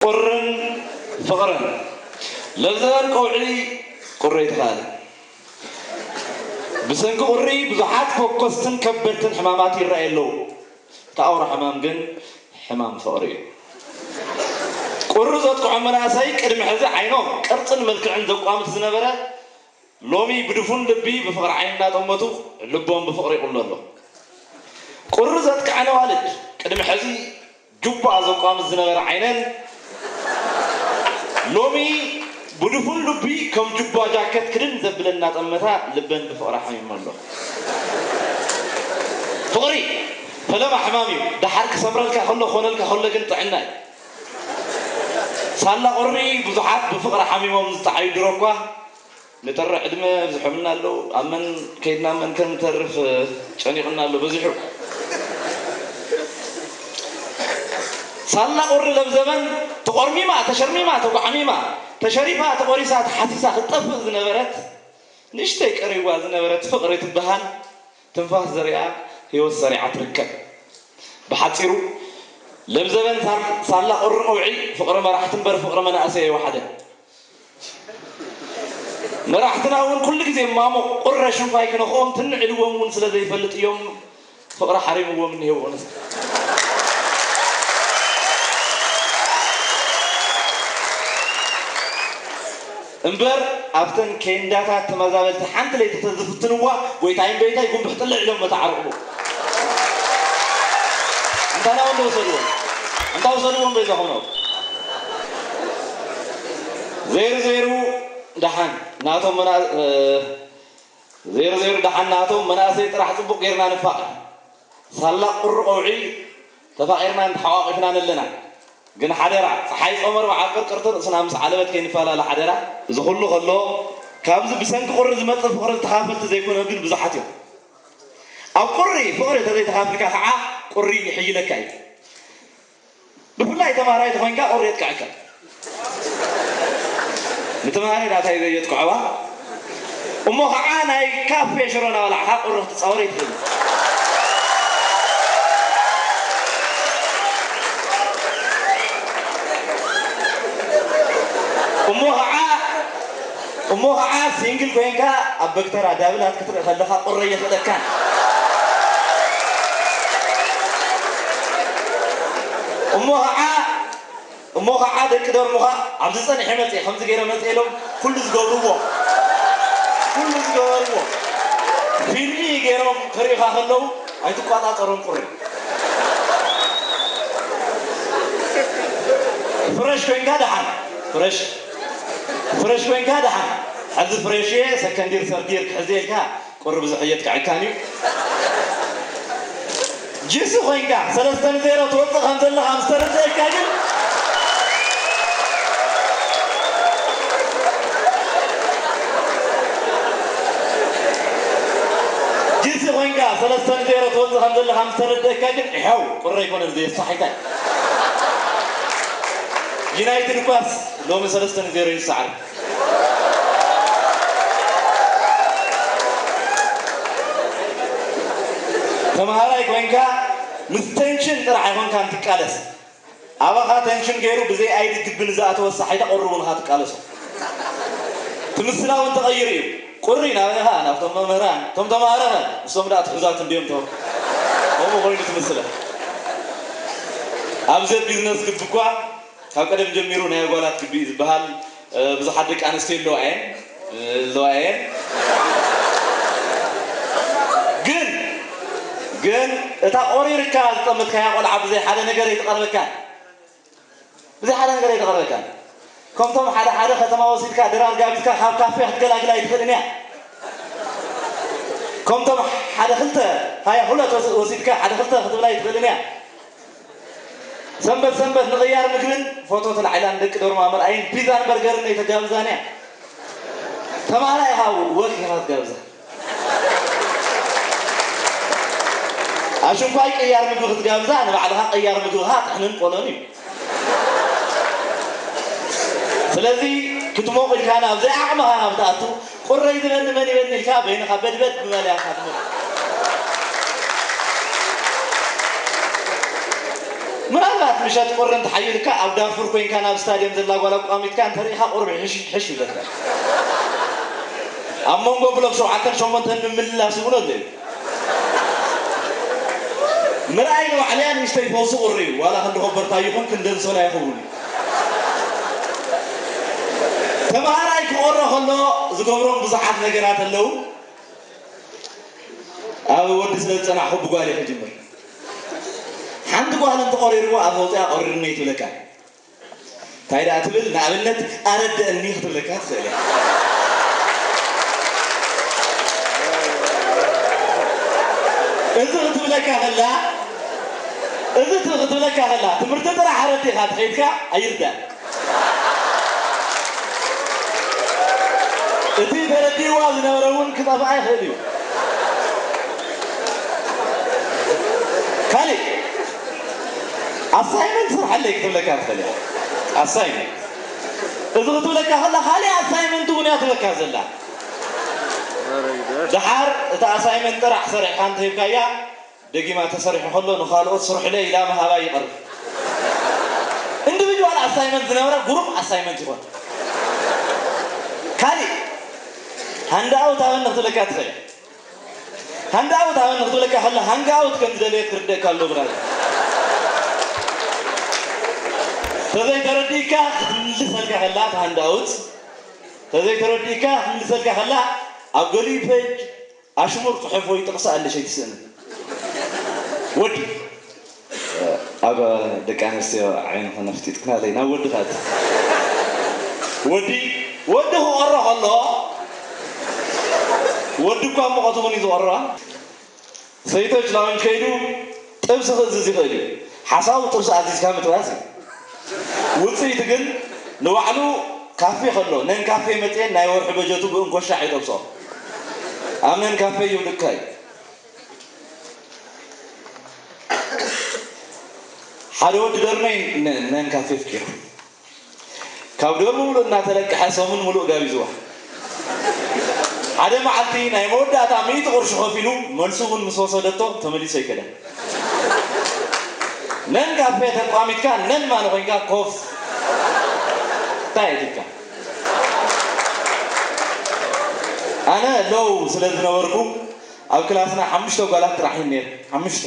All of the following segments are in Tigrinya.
ቁርን ፍቕርን። ለብዘበን ቀውዒ ቁሪ ኣይተኻእለን። ብሰንኪ ቁሪ ብዙሓት ፈኮስትን ከበድትን ሕማማት ይረኣዩ ኣለዉ። እቲ ኣውራ ሕማም ግን ሕማም ፍቕሪ እዩ። ቁሪ ዘጥቅዖ መናእሰይ ቅድሚ ሕዚ ዓይኖም ቅርጽን መልክዕን ዘቋምት ዝነበረ ሎሚ ብድፉን ልቢ ብፍቕሪ ዓይኒ እናጠመቱ ልቦም ብፍቕሪ ይቕሎ ኣሎ። ቁሪ ዘጥቅዐን ኣዋልድ ቅድሚ ሕዚ ጁባ ዘቋምት ዝነበረ ዓይነን ሎሚ ብድፉን ልቢ ከም ጁባ ጃከት ክድን ዘብለን እናጠመታ ልበን ብፍቕሪ ሓሚሙ ኣሎ። ፍቕሪ ፈለማ ሕማም እዩ። ደሓር ክሰምረልካ ከሎ ክኾነልካ ከሎ ግን ጥዕና እዩ። ሳላ ቁሪ ብዙሓት ብፍቕሪ ሓሚሞም ዝተዓዩ ድሮ እኳ ንጥሪ ዕድመ ኣብዚሖምና ኣለዉ። ኣብ መን ከይድና መን ከም ንተርፍ ጨኒቑና ኣሎ በዚሑ። ሳላ ቁሪ ለብዘበን ተቖርሚማ፣ ተሸርሚማ፣ ተጓዕሚማ፣ ተሸሪፋ፣ ተቖሪሳ፣ ተሓሲሳ ክትጠፍእ ዝነበረት ንእሽተይ ቀሪዋ ዝነበረት ፍቕሪ ትበሃል ትንፋስ ዘሪኣ ህይወት ሰሪዓ ትርከብ። ብሓጺሩ ለብዘበን ሳላ ቁሪ ቀውዒ ፍቕሪ መራሕቲ እምበር ፍቕሪ መናእሰይ ኣይወሓደን። መራሕትና እውን ኩሉ ግዜ ማሞ ቁረ ሽንኳይ ክነኽኦም ትንዕ ኢልዎም እውን ስለ ዘይፈልጥ እዮም ፍቕሪ ሓሪምዎም እኒሄው። ኦነስት እምበር ኣብተን ኬንዳታት ተመዛበልቲ ሓንቲ ለይቲ ተዝፍትንዋ ጎይታይ እምበይታይ ጉንብሕ ጥልዕ ኢሎም መተዓርቕቡ። እንታና ወንዶ ወሰድዎም እንታ ወሰድዎም በይዛኹም ነው። ዘይሩ ዘይሩ ደሓን ናቶም መና ዘይሩ ዘይሩ ደሓን ናቶም መናእሰይ ጥራሕ ጽቡቕ ጌርና ንፋቐር። ሳላ ቁሪ ቀውዒ ተፋቒርናን ተሓቋቒፍናን ኣለና። ግን ሓደራ ጸሓይ ጾመ ኣርብዓ ቅርቅርቲ ርእስና ምስ ዓለበት ከይንፈላለ ሓደራ። እዚ ኩሉ ከሎ ካብዚ ብሰንኪ ቁሪ ዝመጽእ ፍቕሪ ተኻፈልቲ ዘይኮነ ግን ብዙሓት እዮም። ኣብ ቁሪ ፍቕሪ ተዘይተኻፊልካ ከዓ ቁሪ ይሕይለካ እዩ። ብፍላይ ተማሃራይ ተኾይንካ ቁሪ የጥቅዐካ። ንተማሃራይ ዳታ እዩ ዘየጥቅዐዋ እሞ ከዓ ናይ ካፌ ሽሮ ናበላዕካ ቁሪ ክትፃወር ይትኽእል። እሞ ከዓ እሞ ከዓ ሲንግል ኮይንካ ኣብ በክተራ ዳብላት ክትርኢ ከለካ ቁሪ የኽእለካን። እሞ ከዓ እሞ ከዓ ደቂ ደርሙኻ ኣብዚ ጸኒሐ መጽእ ከምዚ ገይረ መጽእ ኢሎም ኩሉ ዝገብርዎ ኩሉ ዝገበርዎ ፊልሚ ገይሮም ክርእኻ ከለዉ ኣይትቋጻጸሮም ቁሪ። ፍረሽ ኮይንካ ደሓን ፍረሽ ፍረሽ ኮይንካ ደሓን ሕዚ ፍረሽ እየ ሰከንዲር ሰርዲር ክሕዘ ኢልካ ቁሪ ብዙሕ እየጥቅዐካን እዩ። ጅሲ ኮይንካ ሰለስተ ንዜሮ ትወፅእ ከም ዘለኻ ምስ ተረድአካ ግን ጅሲ ኮይንካ ሰለስተ ንዜሮ ትወፅእ ከም ዘለኻ ምስ ተረድአካ ግን ይኸው ቁሪ ኣይኮነን ዘየሳሒታይ። ዩናይትድ እኳስ ሎሚ ሰለስተ ንዜሮ ይሰዓር። ተምሃራይ ኮይንካ ምስ ቴንሽን ጥራሕ ኣይኮንካን ትቃለስ። ኣባኻ ቴንሽን ገይሩ ብዘይ ኣይዲ ግቢ ንዝኣተወ ሳሒታ ቁሪ እውን ኢኻ ትቃለሶ። እቲ ምስላ እውን ተቐይሩ እዩ። ቁሪ ናበይ ኢኻ? ናብቶም መምህራን። እቶም ተምሃሮ ኸ? ንሶም ደኣ ትሑዛት እንድዮም እቶም። ከምኡ ኮይኑ ትምስለ። ኣብዚ ቢዝነስ ግቢ እኳ ካብ ቀደም ጀሚሩ ናይ ኣጓላት ግቢ እዩ ዝበሃል። ብዙሓት ደቂ ኣንስትዮ ኣለዋ እየን ኣለዋ እየን። ግን ግን እታ ቆሪርካ ዝጠመትካያ ቆልዓ ብዘይ ሓደ ነገር ኣይትቐርበካን። ብዘይ ሓደ ነገር ኣይትቐርበካን። ከምቶም ሓደ ሓደ ከተማ ወሲድካ ድራር ጋቢዝካ ካብ ካፌ ክትገላግላ ኣይትኽእልን እያ። ከምቶም ሓደ ክልተ ሃያ ሁለት ወስ- ወሲድካ ሓደ ክልተ ክትብላ ኣይትኽእልን እያ። ሰንበት ሰንበት ንቕያር ምግብን ፎቶ ተላዒላ ንደቂ ዶርማ ምርኣይን ፒዛን በርገርን ኣይተጋብዛን እያ። ተማሃራይ ኢኻ ወክ ኢኻ ትጋብዛ። ኣሽንኳይ ቅያር ምግቢ ክትጋብዛ ንባዕልኻ ቅያር ምግብኻ ጥሕንን ቆሎን እዩ። ስለዚ ክትሞቕ ኢልካ ናብ ዘይዓቕምኻ ካብ ትኣቱ ቁረይ ዝበኒ መን ይበኒ ኢልካ በይንኻ በድበድ ምባል እያ ክትሞቕ። ምናልባት ምሸት ቁሪ እንተሓይልካ ኣብ ዳርፉር ኮይንካ ናብ ስታድየም ዘላ ጓል ኣቋሚትካ እንተርኢኻ ቁሩብ ሕሽ ሕሽ ይብለካ። ኣብ መንጎ ብሎክ ሸውዓተን ሸሞንተን ምምልላስ እውን ኣሎ እዩ። ምርኣይ ንባዕለያ ንእሽተይ ፈውሲ ቁሪ እዩ። ዋላ ክንዲ ኮበርታ ይኹን ክንዲ እንሶላ ይኸውን እዩ። ተምሃራይ ክቆሮ ከሎ ዝገብሮም ብዙሓት ነገራት ኣለዉ። ኣብ ወዲ ስለ ዝጸናሕኩ ብጓል እየ ክጅምር። ሓንቲ ጓል እንተቆሪርዋ ኣብ መውጽኣ ቆሪርኒ ትብለካ። እንታይ ደኣ ትብል? ንኣብነት ኣረድእኒ ክትብለካ ትኽእል እያ። እዚ ክትብለካ ከላ፣ እዚ ት-፣ ክትብለካ ከላ ትምህርቲ ጥራሕ ኣረዲእኻ ተኸይድካ ኣይርዳእ። እቲ ተረዲእዋ ዝነበረ እውን ክጠፍኣ ይኽእል እዩ። ካሊእ ኣሳይመንት ስርሐለይ ክትብለካ ትኽእል እያ። ኣሳይመንት እዚ ክትብለካ ከላ ካሊእ ኣሳይመንት እውን እያ ትብለካ ዘላ። ደሓር እቲ ኣሳይመንት ጥራሕ ሰሪሕካ እንተሂብካያ ደጊማ ተሰሪሑ ከሎ ንኻልኦት ስርሑለይ ኢላ ምሃባ ይቐርብ። ኢንዲቪድዋል ኣሳይመንት ዝነበረ ግሩፕ ኣሳይመንት ይኾን። ካሊእ ሃንዳኣውት ሃበኒ ክትብለካ ትኽእል። ሃንዳኣውት ሃበኒ ክትብለካ ከላ ሃንጋኣውት ከም ዝደለየት ክርደእካ ኣሎ ብራዘር። ተዘይተረዲእካ ክትምልሰልካ ከላ እቲ ሃንዳኣውት ተዘይተረዲእካ ክትምልሰልካ ከላ ኣብ ገሊኡ ፔጅ ኣሽሙር ጽሑፍ ወይ ጥቕሲ ኣለሽ ኣይትስእንን። ወዲ ኣብ ደቂ ኣንስትዮ ዓይንኽን ኣፍጢጥክናለይ ናብ ወዲ ኻት ወዲ ወዲ ክቐሮ ከሎ ወዲ እኳ ሙቐት እውን እዩ ዝቐርባ። ሰይቶች ላውንጅ ከይዱ ጥብሲ ክእዝዝ ይኽእል እዩ። ሓሳቡ ጥብሲ ኣዚዝካ ምጥባስ እዩ። ውፅኢቱ ግን ንባዕሉ ካፌ ከሎ ነን ካፌ መፅኤን ናይ ወርሒ በጀቱ ብእንኮሻዕ ይጠብሶ። ኣብ ነን ካፌ ይውድካ እዩ። ሓደ ወዲ ደርመይ ነ-፣ ነን ካፌ ፍቂሩ ካብ ደርሙ ሙሉእ እናተለቅሐ ሰሙን ሙሉእ ጋቢዝዋ። ሓደ መዓልቲ ናይ መወዳእታ ሚእቲ ቅርሺ ከፊሉ መልሱ እውን ምስ ወሰደቶ ተመሊሱ ኣይከደን። ነን ካፌ ተቋሚትካ ነን ማነ ኮይንካ ኮፍ እንታይ የድልካ? ኣነ ሎው ስለ ዝነበርኩ ኣብ ክላስና ሓሙሽተ ጓላት ጥራሕ እየን ነይረን። ሓሙሽተ።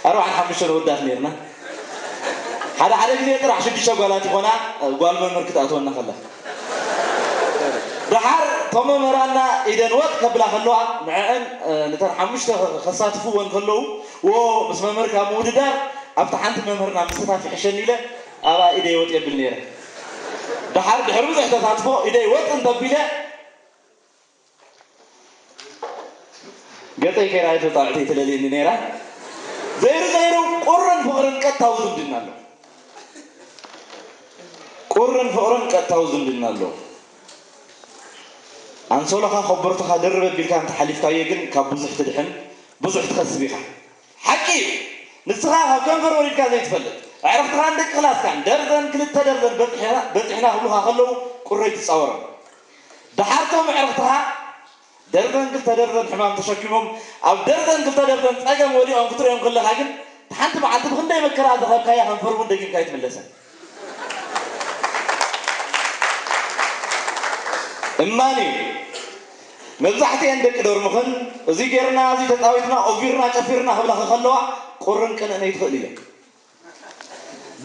ኣርባዓን ሓሙሽተን ኣወዳት ነይርና። ሓደ ሓደ ግዜ ጥራሕ ሽዱሽተ ጓላት ይኾና፣ ጓል መምህር ክትኣትወና ከላ። ደሓር እቶም መምህራንና ኢደን ወጥ ከብላ ከለዋ ንዐአን፣ እ፣ ነተን ሓሙሽተ ከ-፣ ከሳትፍወን ከለዉ፣ ዎ፣ ምስ መምህር ካብ ምውድዳር ኣብታ ሓንቲ መምህርና ምስታፍ ይሕሸኒ ኢለ ኣብኣ ኢደይ ወጥ የብል ነይረ። ደሓር ድሕሪ ብዙሕ ተሳትፎ ኢደይ ወጥ እንተቢለ ገጸይ ከይርኣየት ወጣዕተይ ትለልየኒ ነይራ። ዘይሩ ዘይሩ ቁርን ፍቕርን ቀጥታዊ ዝምድና ኣሎ። ቁርን ፍቕርን ቀጥታዊ ዝምድና ኣሎ። ኣንሶሎኻ ኮቦርትኻ ድርብ ኣቢልካ እንተሓሊፍካዮ ግን ካብ ብዙሕ ትድሕን፣ ብዙሕ ትኸስብ ኢኻ። ሓቂ እዩ። ንስኻ ካብ ከንፈር ወሪድካ ዘይትፈልጥ፣ ኣዕርኽትኻን ደቂ ክላስካን ደርዘን ክልተ ደርዘን በጺሕና፣ በጺሕና ክብሉኻ ከለዉ ቁሪ ኣይትጻወሮም። ደሓር እቶም ኣዕርኽትኻ ደርዘን ክልተ ደርዘን ሕማም ተሸኪሞም ኣብ ደርዘን ክልተ ደርዘን ጸገም ወዲቖም ክትሪኦም ከለኻ ግን፣ እቲ ሓንቲ መዓልቲ ብኽንደይ መከራ ዝኸብካያ ከንፈር እውን ደጊምካ ኣይትምለሰን። እማን እዩ። መብዛሕትኤን ደቂ ዶርምኽን፣ "እዚ ጌርና፣ እዚ ተጻዊትና፣ ኦቪርና፣ ጨፊርና" ክብላኺ ከለዋ፣ ቁርን ቅንእን ኣይትኽእል ኢለን።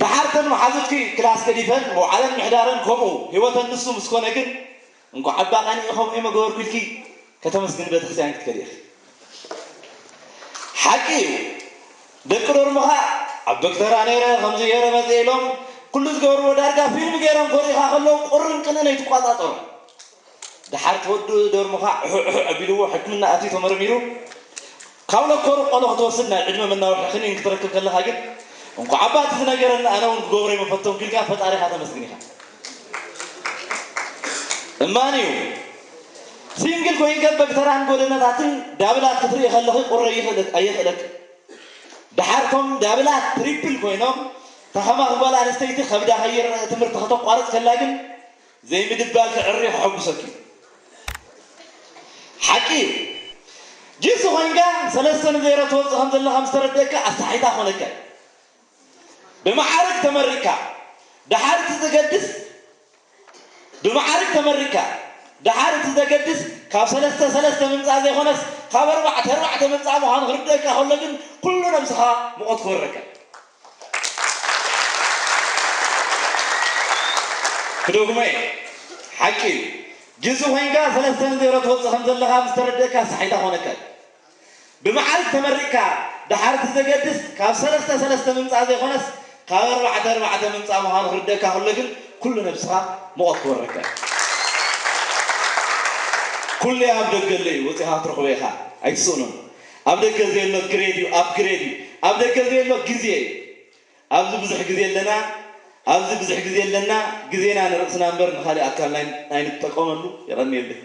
ደሓር እተን መሓዙትኪ ክላስ ገዲፈን፣ መውዓለን ምሕዳረን ከምኡ፣ ህይወተን ንሱ ምስ ኮነ ግን፣ "እንኳዕ ኣባ ቀኒኤ ከምኡ እየ መገበርኩ" ኢልኪ ከተመስግኒ ቤተክርስትያን ክትከዲ ኢኺ። ሓቂ እዩ። ደቂ ዶርምኻ፣ "ኣብ በክተራ ነይረ፣ ከምዚ ገይረ መጽእ" ኢሎም፣ ኩሉ ዝገብርዎ ዳርጋ ፊልም ገይሮም ከርእዩኻ ከለዉ፣ ቁርን ቅንእን ኣይትቋጻጸሮም። ደሓር እቲ ወዲ ዶርምኻ ዕሑዕ ዕሑዕ ኣቢልዎ ሕክምና ኣትዩ ተመርሚሩ፣ ካብ ለኮሩ ቆሎ ክትወስድ ናይ ዕድመ መናውሒ ክኒን ክትረክብ ከለኻ ግን፣ "እንኳዕ ኣባ እቲ ዝነገረኒ ኣነ እውን ክገብሮ ኣይምፈተንኩ" ኢልካ ፈጣሪኻ ተመስግን ኢኻ። እማን እዩ። ሲንግል ኮይንከ በክተራን ጎደናታትን ዳብላት ክትርኢ ከለኺ ቁሪ ኣይኽእለክ-፣ ኣይኽእለክ። ደሓር እቶም ዳብላት ትሪፕል ኮይኖም፣ እታ ከማኺ ጓል ኣንስተይቲ ከብዳ ከይርእ ትምህርቲ ከተቋርጽ ከላ ግን ዘይምድባል ተዕርዩ ከሐጉሰኪ እዩ። ሓቂ እዩ። ጅስ ኮይንካ ሰለስተ ንዜሮ ትወጽእ ከም ዘለኻ ምስ ተረድእካ ኣሳሒታ ኮነካ እዩ። ብመዓርግ ተመሪቕካ ደሓር እቲ ዘገድስ ብመዓርግ ተመሪቕካ ደሓር እቲ ዘገድስ ካብ ሰለስተ ሰለስተ ምምፃእ ዘይኮነስ ካብ ኣርባዕተ ኣርባዕተ ምምፃእ ምዃኑ ክርደእካ ከሎ ግን ኩሉ ነብስኻ ሙቐት ክወረካ። ክደግሞ እየ። ሓቂ እዩ። ግዚ ኮይንካ ሰለስተ ንዜሮ ትወፅእ ከም ዘለኻ ምስ ተረደእካ ሳሒታ ኮነካ እዩ። ብመዓርግ ተመሪቕካ ደሓር እቲ ዘገድስ ካብ ሰለስተ ሰለስተ ምምፃእ ዘይኮነስ ካብ ኣርባዕተ ኣርባዕተ ምምፃእ ምዃኑ ክርደእካ ከሎ ግን ኩሉ ነብስኻ ሙቐት ክወረካ እዩ። ኩሉ ኣብ ደገ ኣሎ እዩ፣ ወፂኻ ክትረኽቦ ኢኻ። ኣይትስእኖ። ኣብ ደገ ዘየሎ ግሬድ እዩ፣ ኣብ ግሬድ እዩ። ኣብ ደገ ዘየሎ ግዜ እዩ። ኣብዚ ብዙሕ ግዜ ኣለና፣ ኣብዚ ብዙሕ ግዜ ኣለና። ግዜና ንርእስና እምበር ንኻሊእ ኣካልና ኣይንጠቀመሉ። የቐንየለይ።